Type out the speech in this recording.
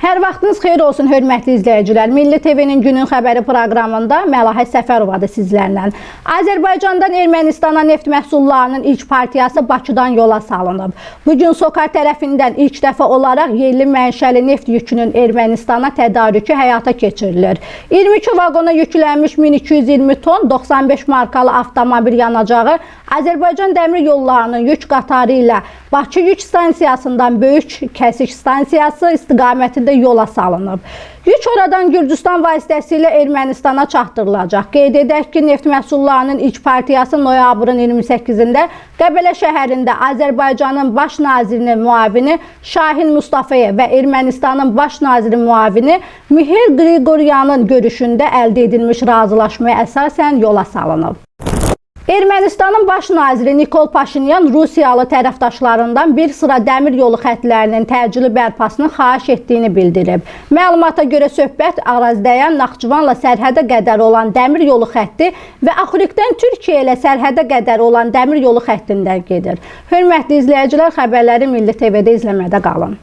Hər vaxtınız xeyir olsun, hörmətli izləyicilər. Milli TV-nin günün xəbəri proqramında Məlahət Səfərovadır sizlərlə. Azərbaycandan Ermənistana neft məhsullarının ilk partiyası Bakıdan yola salınıb. Bu gün SOCAR tərəfindən ilk dəfə olaraq yerli mənşəli neft yükünün Ermənistana tədarükü həyata keçirilir. 22 vaqona yüklənmiş 1220 ton 95 markalı avtomobil yanacağı Azərbaycan Dəmir Yollarının yük qatarı ilə Bakı yük stansiyasından Böyük Kəsik stansiyası istiqamətində yola salınıb. Yük oradan Gürcüstan vasitəsilə Ermənistana çatdırılacaq. Qeyd edək ki, neft məhsullarının ilk partiyası noyabrın 28-də Qəbələ şəhərində Azərbaycanın baş nazirinin müavini Şahin Mustafayev və Ermənistanın baş naziri müavini Mihir Qriqoryanın görüşündə əldə edilmiş razılaşmaya əsasən yola salınıb. Ermənistanın baş naziri Nikol Paşinyan Rusiyalı tərəfdaşlarından bir sıra dəmir yolu xətlərinin təcili bərpasını xahiş etdiyini bildirib. Məlumata görə söhbət Arazdəyan Naxçıvanla sərhədə qədər olan dəmir yolu xətti və Axurikdən Türkiyə ilə sərhədə qədər olan dəmir yolu xəttindən gedir. Hörmətli izləyicilər, xəbərləri Milli TV-də izləmədə qalın.